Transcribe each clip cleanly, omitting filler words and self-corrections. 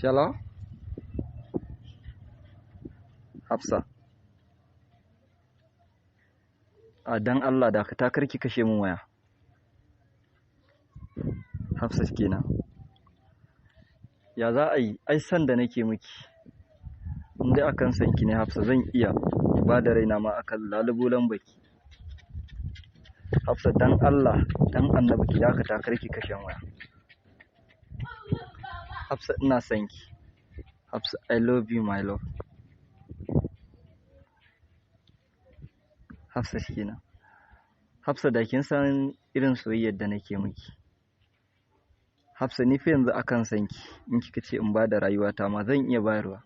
Hello? Hafsa. A dan Allah dakata, kar ki kashe min waya. Hafsa kenan. Ya za a yi? Ai san da nake miki. In dai akan san ki ne Hafsa, zan iya ba da raina ma akan lalubo lambaki. Hafsa, dan Allah, dan Annabi ki dakata, kar ki kashe waya. Hafsa, ina son ki. Hafsa, I love you, my love. Hafsa kenan. Hafsa, da kin san irin soyayyar da nake miki. Hafsa, ni fa yanzu akan san ki, in kika ce in bada rayuwata ma zan iya bayarwa.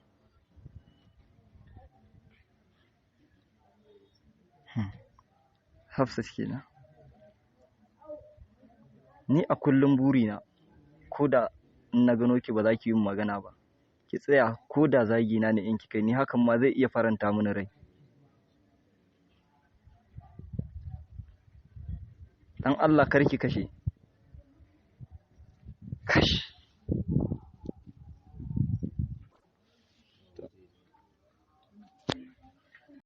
Hafsa kenan. Ni a kullum burina, ko da in na gano ki ba za ki yi magana ba, ki tsaya ko da zagina ne in kika yi, ni hakan ma zai iya faranta mini rai. Dan Allah kar ki kashe.